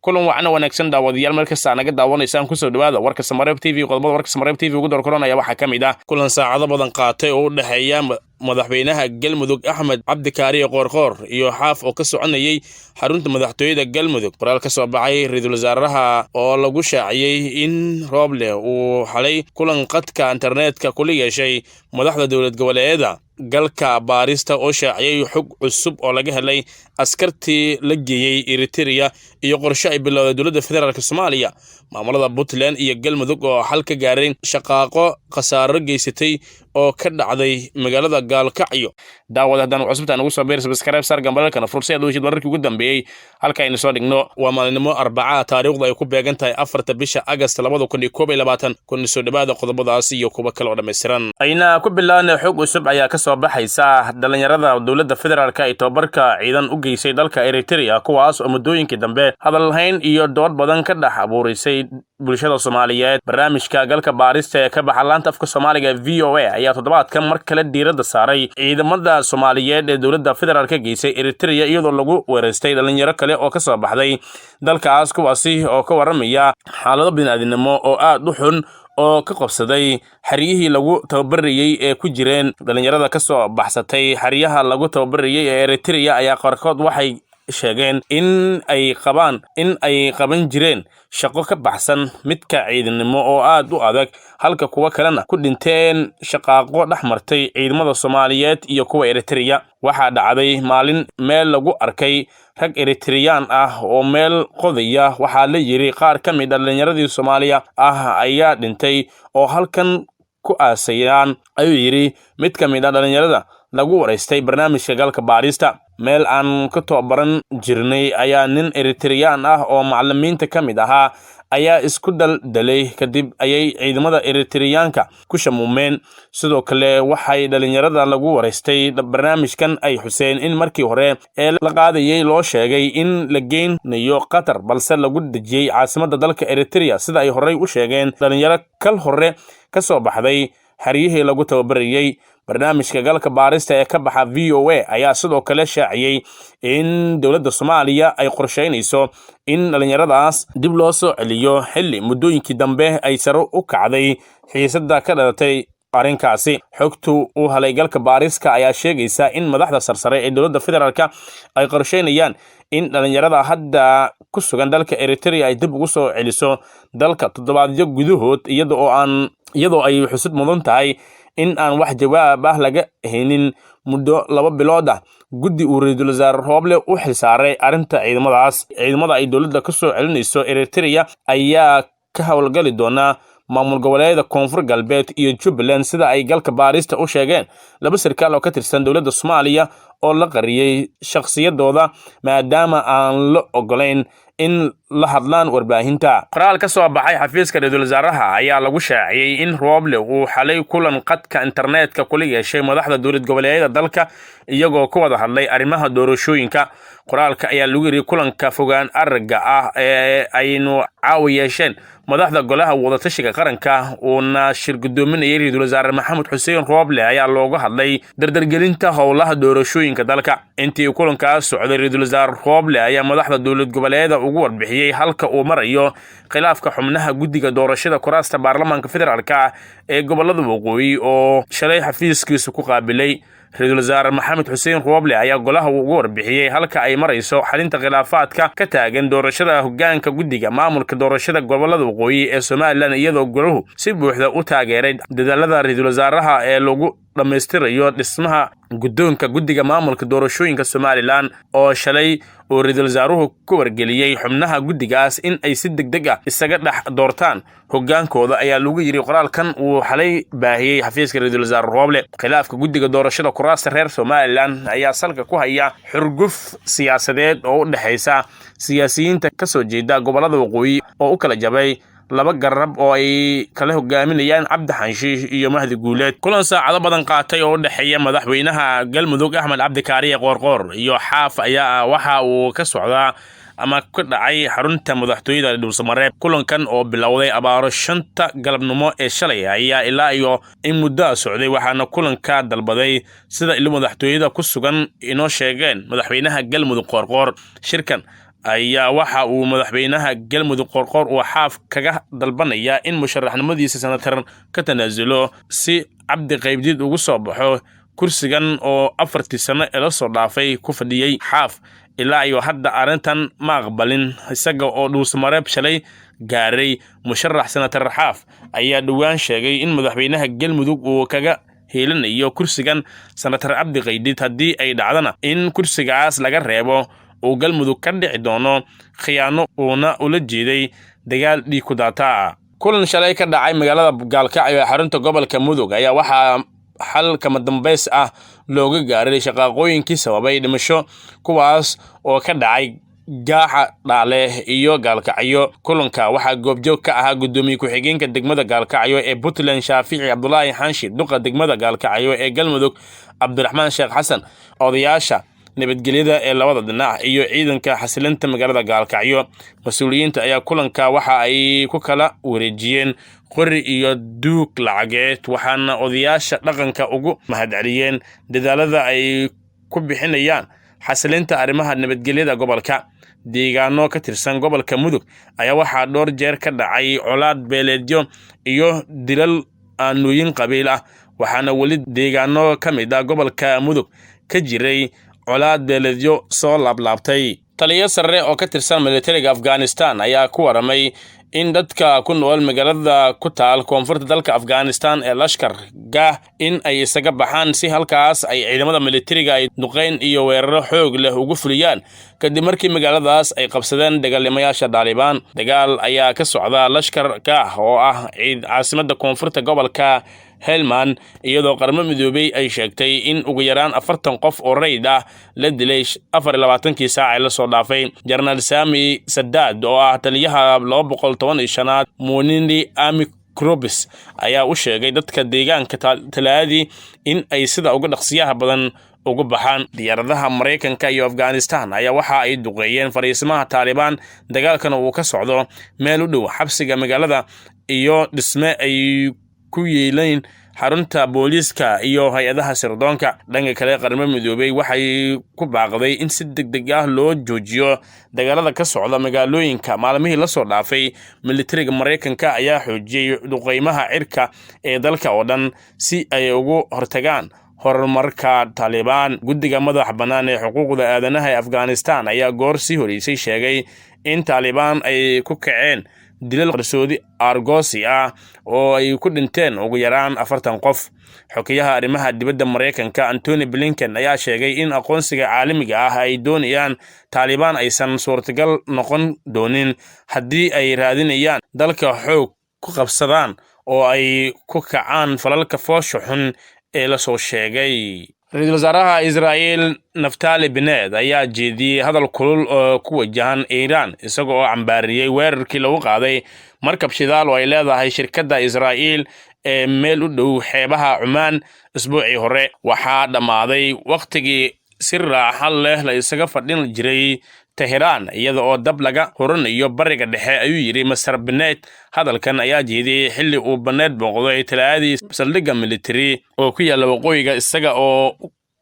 Kulan wacna wanaagsan, daawadayaal, meel kasta naga daawanaysaan, kusoo dhawaada warka Samareeb TV. Qodobada warka Samareeb TV ugu doorkoranaya waxaa ka mid ah kulan saacado badan qaatay oo u dhexeeya madaxweynaha Galmudug Axmed Cabdikaariye Qoorqoor iyo Xaaf oo ka soconayay xarunta madaxtooyada Galmudug. Qoraal ka soo baxay ra-iisul wasaaraha oo lagu shaaciyey in Rooble uu xalay kulan qadka internetka kula yeeshay madaxda dowlad goboleedyada. Galka Baarista oo shaaciyey xog cusub oo laga helay askartii la geeyey Eritereya iyo qorshe ay bilowday dowladda federaalk Soomaaliya. Maamulada Puntland iyo Galmudug oo xal ka gaaray shaqaaqo khasaaro geysatay oo ka dhacday magaalada Gaalkacyo. Daawad, haddaan cusubta nagu soo beer, subscribe saar, gambalalkana fur si aad u heshid wararkii ugu dambeeyey halka aynu soo dhigno. Waa maalinimo Arbacaa, taariikhdu ay ku beegan tahay 4-ta bisha Agast 2021. Kuna soo dhawaada qodobadaas iyo kuwo kale oo dhammaystiran. Ayna ku bilaabna, xog cusub ayaa ka soo baxaysa dhalinyarada dowladda federaalk ay tababarka ciidan u geysay dalka Eritrea, kuwaas oo muddooyinkii dambe hadalhayn iyo dood badan ka dhex abuurisay bulshada Soomaaliyeed. Barnaamijka Galka Baarista ee ka baxa laanta afka Soomaaliga VOA ayaa toddobaadkan mar kale diiradda saaray ciidamada Soomaaliyeed ee dowladda federaalk geysay Eritrea, iyadoo lagu weeraystay dhalinyaro kale oo ka soo baxday dalkaas, kuwaasi oo ka warramaya xaalado bini'aadinimo oo aad u xun oo ka qabsaday xeryihii lagu tababarayey ee ku jireen. Dhalinyarada ka soo baxsatay xeryaha lagu tababarayey ee Eritrea ayaa qaarkood waxay sheegeen in ay qabaan in ay qaban jireen shaqo ka baxsan midka ciidannimo oo aad u adag, halka kuwo kalena ku dhinteen shaqaaqo dhex martay ciidamada Soomaaliyeed iyo kuwa Eritrea. Waxaa dhacday maalin meel lagu arkay rag Eritreyaan ah oo meel qodaya. Waxaa la yidhi qaar ka mid a dhalinyaradii Soomaaliya ah ayaa dhintay oo halkan ku aasayaan, ayuu yidhi mid ka mid a dhalinyarada lagu waraystay barnaamijka Galka Baarista. Meel aan ka tababaran jirnay ayaa nin Eritreyaan ah oo macalimiinta ka mid ahaa ayaa isku daldalay, kadib ayay ciidamada Eritriyaanka ku shamuumeen. Sidoo kale waxay dhalinyarada lagu waraystay barnaamijkan ay xuseen in markii hore ee la qaadayay loo sheegay in la geynayo Qatar, balse lagu dejiyey caasimadda dalka Eritrea, sida ay horey u sheegeen dhalinyaro kal hore ka soo baxday xeryihii lagu tababarayey. Barnaamijka Galka Baarista ee ka baxa VOA ayaa sidoo kale shaaciyey in dowladda Soomaaliya ay qorsheynayso in dhalinyaradaas dib loo soo celiyo, xilli muddooyinkii dambe ay sare u kacday xiisadda ka dhalatay arrinkaasi. Xogtu uu helay Galka Baariska ayaa sheegaysa in madaxda sarsare ee dowladda federaalka ay qorsheynayaan in dhalinyarada hadda ku sugan dalka Eritrea ay dib ugu soo celiso dalka toddobaadyo gudahood, iyada oo aan iyadoo ay xusud mudan tahay in aan wax jawaab ah laga haynin muddo 2 bilood ah guddi uu ra-iisul wasaare Rooble u xilsaaray arrinta ciidamadaas. Ciidamada ay dowladda ka soo celinayso Eritrea ayaa ka howlgali doona maamul goboleedyada Koonfur Galbeed iyo Jubbaland, sida ay Galka Baarista u sheegeen laba sarkaal oo ka tirsan dowladda Soomaaliya oo la qariyey shakhsiyadooda, maadaama aan la ogolayn in la hadlaan warbaahinta. Qoraal ka soo baxay xafiiska ra-iisul wasaaraha ayaa lagu shaaciyey in Rooble uu xalay kulan qadka internetka kula yeeshay madaxda dowlad goboleedyada dalka, iyagoo ku wada hadlay arrimaha doorashooyinka. Qoraalka ayaa lagu yidhi: "Kulanka fogaan aragga ah ee aynu caawa yeesheen madaxda Golaha Wadatashiga Qaranka, uuna shir guddoominayay ra-iisul wasaare Maxamed Xuseen Rooble, ayaa looga hadlay dardargelinta howlaha doorashooyinka dalka. Intii kulankaas socday, ra-iisul wasaare Rooble ayaa madaxda dowlad goboleeda ugu warbixiyey halka uu marayo khilaafka xubnaha guddiga doorashada kuraasta baarlamaanka federaalka ee gobolada waqooyi oo shalay xafiiskiisa ku qaabilay. Ra-iisul wasaare Maxamed Xuseen Rooble ayaa golaha ugu warbixiyey halka ay marayso xalinta khilaafaadka ka taagan doorashada hoggaanka guddiga maamulka doorashada gobolada waqooyi ee Somaliland, iyadoo golahu si buuxda u taageeray dadaalada ra-iisul wasaaraha ee lagu dhammaystirayo dhismaha guddoonka guddiga maamulka doorashooyinka Somaliland, oo shalay uu ra-iisul wasaaruhu ku wargeliyey xubnaha guddigaas in ay si deg deg ah isaga dhex doortaan hoggaankooda," ayaa lagu yidhi qoraalkan uu xalay baahiyey xafiiska ra-iisul wasaare Rooble. Khilaafka guddiga doorashada kuraasta reer Somaliland ayaa salka ku haya xurguf siyaasadeed oo u dhexaysa siyaasiyiinta ka soo jeeda gobolada waqooyi oo u kala jabay laba garab oo ay kala hogaaminayaan Cabdi Xanshiish iyo Mahdi Guuleed. Kulan saacado badan qaatay oo u dhexeeya madaxweynaha Galmudug Axmed Cabdikaariye Qoorqoor iyo Xaaf ayaa waxa uu ka socdaa ama ka dhacay xarunta madaxtooyada Dhuusamareeb. Kulankan oo bilowday abaaro 5-ta galabnimo ee shalay ayaa ilaa iyo in muddo socday, waxaana kulanka dalbaday, sida ilo madaxtooyada ku sugan inoo sheegeen, madaxweynaha Galmudug Qoorqoor. Shirkan Ayaa waxa uu madaxweynaha Galmudug Qoorqoor uu Xaaf kaga dalbanaya in musharaxnimadiisa senatar ka tanaasulo si Cabdi Qaybdiid ugu soo baxo kursigan oo 4-tii sano ee la soo dhaafay ku fadhiyey. Xaaf ilaa iyo hadda arrintan ma aqbalin, isaga oo Dhuusamareeb shalay gaaray. Musharax senatar Xaaf ayaa dhowaan sheegay in madaxweynaha Galmudug uu kaga heelinayo kursigan senatar Cabdi Qaybdiid, haddii ay dhacdana in kursigaas laga reebo uu Galmudug ka dhici doono khiyaano, uuna ula jeeday dagaal dhiig ku daataa. Kulan shalay ka dhacay magaalada Gaalkacyo ee xarunta gobolka Mudug ayaa waxaa xal kama dambays ah looga gaaray shaqaaqooyinkii sababay dhimasho, kuwaas oo ka dhacay Gaaxa Dhaale iyo Gaalkacyo. Kulanka waxaa goobjoog ka ahaa guddoomiye ku-xigeenka degmada Gaalkacyo ee Puntland, Shaafici Cabdulaahi Xaanshi, duqa degmada Gaalkacyo ee Galmudug, Cabdiraxmaan Sheekh Xasan, odayaasha nabadgelyada ee labada dhinac iyo ciidanka xasilinta magaalada Gaalkacyo. Mas-uuliyiinta ayaa kulanka waxa ay ku kala wareejiyeen qori iyo duug lacageed, waxaana odayaasha dhaqanka ugu mahadceliyeen dadaalada ay ku bixinayaan xasilinta arrimaha nabadgelyada gobolka. Deegaano ka tirsan gobolka Mudug ayaa waxaa dhowr jeer ka dhacay colaad beeleedyo iyo dilal aanooyin qabiil ah, waxaana weli deegaano ka mid ah gobolka Mudug ka jiray colaad beeleedyo soo laablaabtay. Taliyo sare oo ka tirsan militariga Afghanistan ayaa ku waramay in dadka ku nool magaalada ku taal koonfurta dalka Afghanistan ee Lashkar Gah in ay isaga baxaan, si halkaas ay ciidamada militariga ay duqeyn iyo weeraro xoog leh ugu fuliyaan, kadib markii magaaladaas ay qabsadeen dagaalamayaasha Taalibaan. Dagaal ayaa ka socda Lashkar Gah oo ah caasimada koonfurta gobolka Helmand, iyadoo Qaramo Midoobey ay sheegtay in ugu yaraan 40 qof oo rayid ah la dilay 24-kii saac ee lasoo dhaafay. Jenaraal Sami Sadaad oo ah taliyaha 215-aad Munini Army Corps ayaa u sheegay dadka deegaanka Talaadii in ay sida uga dhaqsiyaha badan ugu baxaan. Diyaaradaha Maraykanka iyo Afghanistan ayaa waxa ay duqeeyeen fariisimaha Taalibaan, dagaalkana uu ka socdo meel u dhow xabsiga magaalada iyo dhisme ay ku yeeleen xarunta booliiska iyo hay-adaha sirdoonka. Dhanka kale, Qaramo Midoobey waxay ku baaqday in si deg deg ah loo joojiyo dagaalada ka socda magaalooyinka. Maalmihii lasoo dhaafay, militariga Maraykanka ayaa xoojiyey duqeymaha cirka ee dalka oo dhan si ay ugu hortagaan horumarka Taalibaan. Guddiga madaxa bannaan ee xuquuqda aadanaha ee Afghanistan ayaa goor sii horeysay sheegay in Taalibaan ay ku kaceen dilal qarsoodi aargoosi ah oo ay ku dhinteen ugu yaraan 40 qof. Xogeyaha arrimaha dibadda Maraykanka, Antony Blinken, ayaa sheegay in aqoonsiga caalamiga ah ay doonayaan Taalibaan aysan suurtagal noqon doonin haddii ay raadinayaan dalka xoog ku qabsadaan oo ay ku kacaan falalka foosha xun ee lasoo sheegay. Ra-iisul wasaaraha Israa'iil, Naftali Bennett, ayaa jeediyey hadal kulul oo ku wajahan Iiraan, isaga oo cambaariyey weerarkii lagu qaaday markab shidaal oo ay leedahay shirkadda Israa'iil ee meel u dhow xeebaha Cumaan isbuucii hore. Waxaa dhammaaday wakhtigii si raaxo leh la isaga fadhin jiray Teheraan iyada oo dab laga hurinayo Bariga Dhexe, ayuu yidhi Mister Bennett. Hadalkan ayaa jeediyey xilli uu Bennett booqday Talaadii saldhigga military oo ku yaalla waqooyiga, isaga oo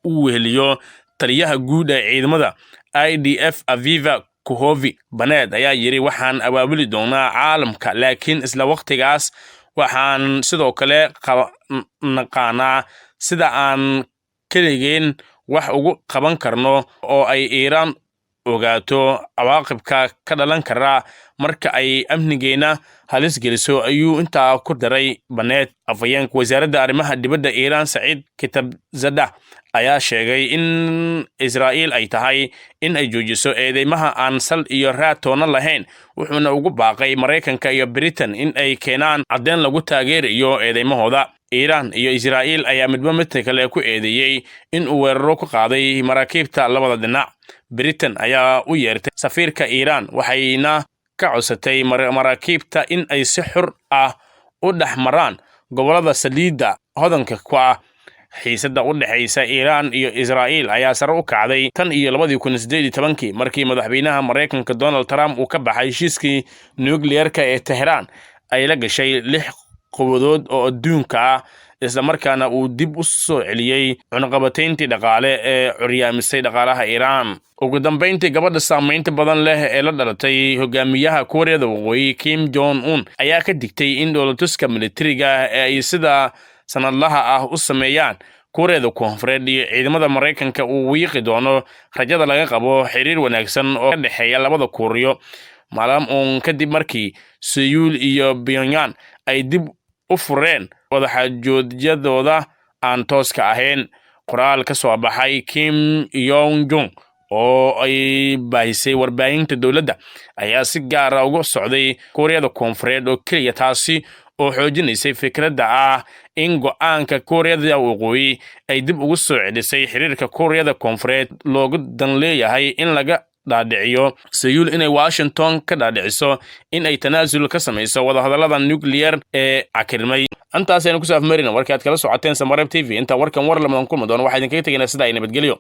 u weheliyo taliyaha guud ee ciidamada IDF, Aviva Kohavi. Bennett ayaa yidhi: "Waxaan abaabuli doonaa caalamka, laakiin isla waqtigaas waxaan sidoo kale naqaanaa sida aan keligeen wax ugu qaban karno oo ay Iiraan ogaato cawaaqibka ka dhalan kara marka ay amnigeena halis geliso," ayuu intaa ku daray Bennett. Afhayeenka wasaaradda arrimaha dibadda Iiraan, Saciid Khatibzadeh, ayaa sheegay in Israa'iil ay tahay in ay joojiso eedeymaha aan sal iyo raad toona lahayn, wuxuuna ugu baaqay Maraykanka iyo Britain in ay keenaan caddeyn lagu taageerayo eedeymahooda. Iiraan iyo Israa'iil ayaa midba midka kale ku eedeeyey in uu weeraro ku qaaday maraakiibta labada dhinac. Britain ayaa u yeertay safiirka Iiraan, waxayna ka codsatay maraakiibta in ay si xur ah u dhex maraan gobollada saliidda hodanka ku ah. Xiisadda u dhexaysa Iiraan iyo Israa'iil ayaa sare u kacday tan iyo 2018-kii, markii madaxweynaha Maraykanka Donald Trump uu ka baxay heshiiskii nukliyeerka ee Teheraan ay la gashay lix quwadood oo adduunka ah, islamarkaana uu dib u soo celiyey cunaqabatayntii dhaqaale ee curyaamisay dhaqaalaha Iiraan. Ugu dambayntii, gabadha saamaynta badan leh ee la dhalatay hogaamiyaha Kuuriyada Waqooyi Kim Jong Un ayaa ka digtay in dhoolatuska militariga ee ay sida sanadlaha ah u sameeyaan Kuuriyada Koonfureed iyo ciidamada Maraykanka uu wiiqi doono rajada laga qabo xiriir wanaagsan oo ka dhexeeya labada Kuuriyo, maalin uun kadib markii Seyuul iyo Pyongyang ay dib u fureen wadaxaajoodyadooda aan tooska ahayn. Qoraal ka soo baxay Kim Yo Jong oo ay baahisay warbaahinta dowladda ayaa si gaara uga socday Kuuriyada Koonfureed oo keliya, taasi oo xoojinaysay fikradda ah in go'aanka Kuuriyada Waqooyi ay dib ugu soo celisay xiriirka Kuuriyada Koonfureed loogu dan leeyahay in laga dhaadhiciyo Seyuul inay Washington ka dhaadhiciso in ay tanaasul ka samayso wadahadallada nuclear ee cakirmay. Intaas aynu kusoo afmarina warkii aad kala socoteen Samareeb TV. Intaan warkan war lamadan kulmi doono, waxaa idinkaga tegaynaa sida ay nabadgelyo.